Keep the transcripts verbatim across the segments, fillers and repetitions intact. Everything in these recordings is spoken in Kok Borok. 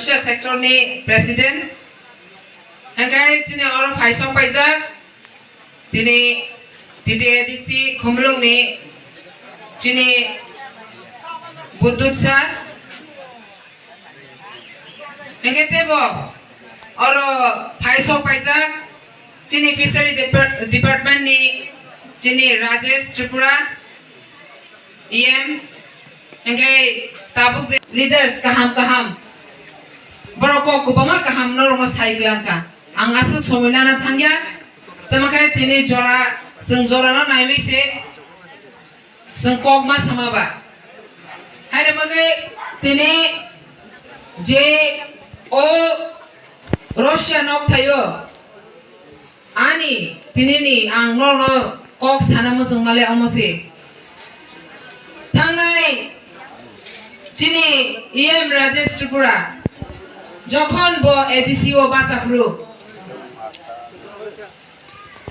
Social sector ni president, hingke chini oro phaisok paijak, tini T T A D C Khumulwng ni chini Buddut sir, hingke tebo oro phaisok paijak, chini Fishery Depart-, Department ni chini Rajesh Tripura, E M, hingke tabuk je leaders kaham kaham. Borok kok kwbangma kaham norokno sai glangkha. Ang aswk somoi nana thangya. Tamo khe tini jora, chwng jorano naiwi se chwng kok ma sama ba. Haire bagwi tini je o Russia nok thaio. Ani tinini ang norno kok sana muchung male omo se. Thangnai chini E M Rajesh Tripura jokhon bo A D C o bacha phuru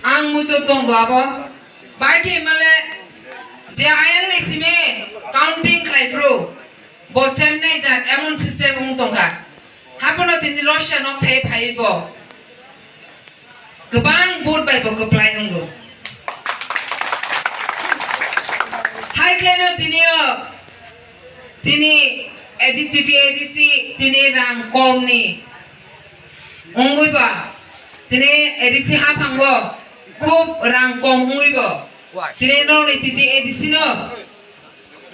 ang muito tongo abo bai khe male je ayang ni simi counting khlai phuru bo semnai jat emon system wng tongkha. Hapono tini Russia nok thai phai bo. Kwbang vote bai bo kwplai wngo. Hai khlaino tini o, tini A D T T A D C tini rang kom ni wngwi ba, tini A D C haphango khub rang kom wngwi bo, tini nokni T T A D C no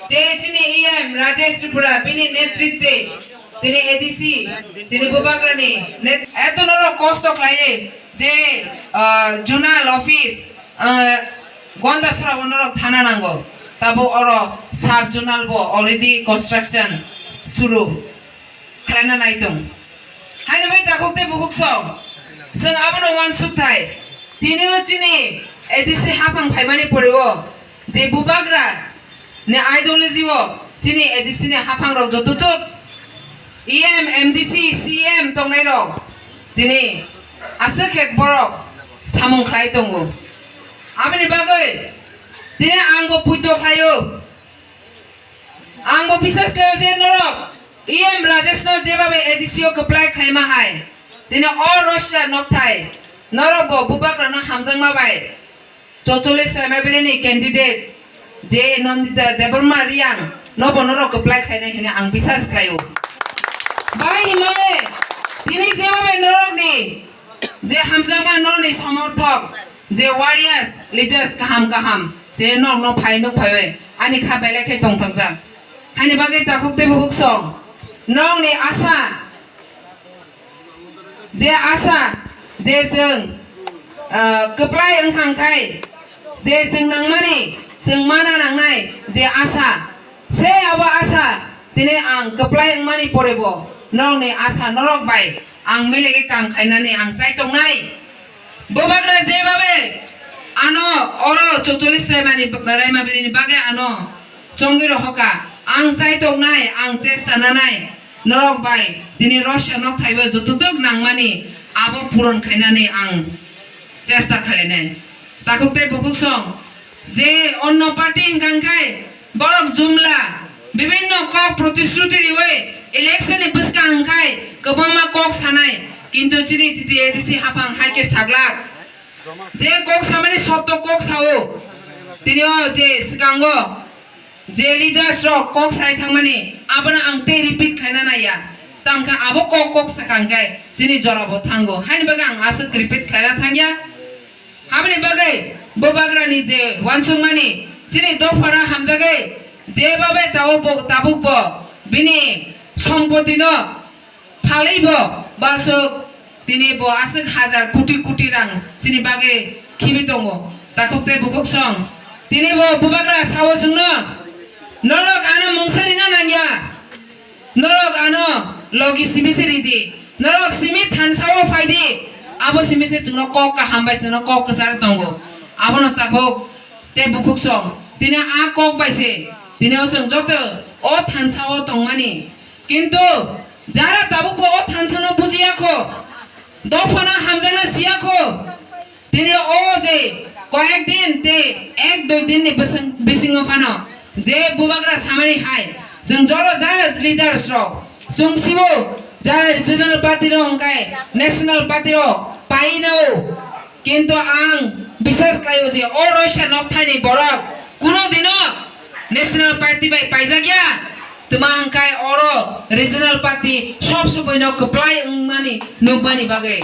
je chini E M Rajesh Tripura bini netritwe tini A D C tini bubagrani net-, eto norok kosto khlaiwi je, ah, zonal office, ah, Gondasora bo norok thana nango. Tabuk oro sub zonal bo already construction suru khlaina nai tong. Haini bai takhuk tei bukhuk song. Chwng abono uansuk thai. Tini o chini A D C haphang phaimani pore o je bubagra ni ideology o chini A D C ni haphang rok joto tok E M, M D C, C M tongnai rok tini aswk khe borok samung khlai tongo. Aboni bagwi tini ang bo puito khlaio. Ang bo bisas khlaio je norok E M Rajesh no jebabe A D C o kwplai khlaima hai, tini o Russia nokthai norok bo bubagrano hamjakma bai chocholish saimabilini candidate je Nandita Debbarma Reang no bo norok kwplai khlainai hwnwi ang bisas khlaio. Bai himale tini jebabe norokni je hamjakma norokni somorthok, je warriors, leaders kaham kaham, tini norokno phai nuk phaiwi ani kha belai khe tongthokjak. Haini bagwi takhuk tei bukhuk song, nokni asa, je asa, je chwng, ah, kwplai wngkha hwnkhe, je chwng nangmani, chwng mana nangnai, je asa, se abo asa, tini ang kwplai wngmani porebo, norokni asa norok bai ang miligwi kam khainani ang chai tongnai. Bubagra jebabe ano oro chocholish raimani, raimabilini bagwi ano chongwi rohoka, ang chai tongnai, ang chesta nanai, norok bai tini Russia nokthaibo jototok nangmani abo puron khainani ang chesta khlainai. Takhuk tei bukhuk song je onno party hwnkha hwnkhe borok jumla bibinno kok protishruti riwi election ni bwskang hwnkhe kwbangma kok sanai, kintu chini T T A D C haphang hai khe saglak. Je kok samani sotto kok sao. Tini o je swkango je leaders rok kok sai thangmani abono ang tei repeat khlaina naiya. Tamkhe abo kok kok sakang khe chini jora bo thango. Haini bagwi ang aswk repeat khlaina thangya. Aboni bagwi bubagrani je uansukmani chini dophano hamjagwi jebabe tabuk bo, tabuk bo bini sompotino phalwi bo basuk tini bo aswk hajar koti koti rang chini bagwi khibi tongo. Takhuk tei bukhuk song tini bo bubagra sao chwngno, norok ano mungsa rina nangya, norok ano logi simi se ridi, norok simi thansao phaidi, abo simi se chwngno kok kaham bai chwngno kok kwchar tongo. Abono takhuk tei bukhuk song tini a kok bai se tini o chwng joto o thansao tongmani. Kintu jara tabuk bo o thansano bujiya kho, dophano hamjakna siya kho, tini o je koyek din tei ek dui din ni bising, bisingo phano je bubagra samani hai, chwng joro jaya leaders rok chwng sibo Jara regional party rok hwnkhe national party rok paino, kintu ang biswas khlaio je o roisa nokthani borok kuno dino national party bai paijakya, twma hwnkhe oro regional party sob somoino kwplai wngmani nukmani bagwi.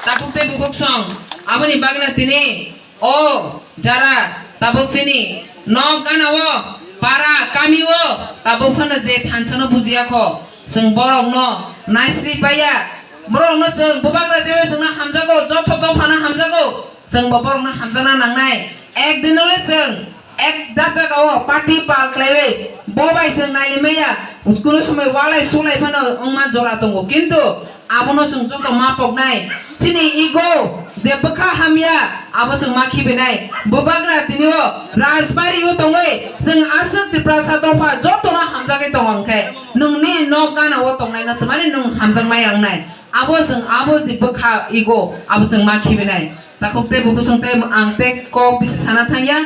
Tabuk tei bubuk song aboni bagwino tini o jara tabuk chini nok gana o para kami o tabuk phano je thansa no bujiya kho, chwng borok no naisri paiya, borok no chwng bubagra jebe chwng no hamjago, joto dophano hamjago, chwng bo borok no hamjakna nangnai. Ek din no le chwng ek dap jaga o party pal khlaiwi bo bai chwng nailimaya, kuno somoi walai sulai phano wngma jora tongo, kintu abono chwng joto ma poknai. Chini ego je bwkha hamya, abo chwng ma khibinai. Bubagra tini o rajbari o tongwi chwng aswk Tiprasa dopha jotono hamjagwi tongo, hwnkhe nwngni nok gana o tongnaino twmani nwng hamjakmaya wngnai. Abo chwng abo je bwkha ego, abo chwng ma khibinai. Takhuk tei bubusong tei ang tei kok bisi sana thangya.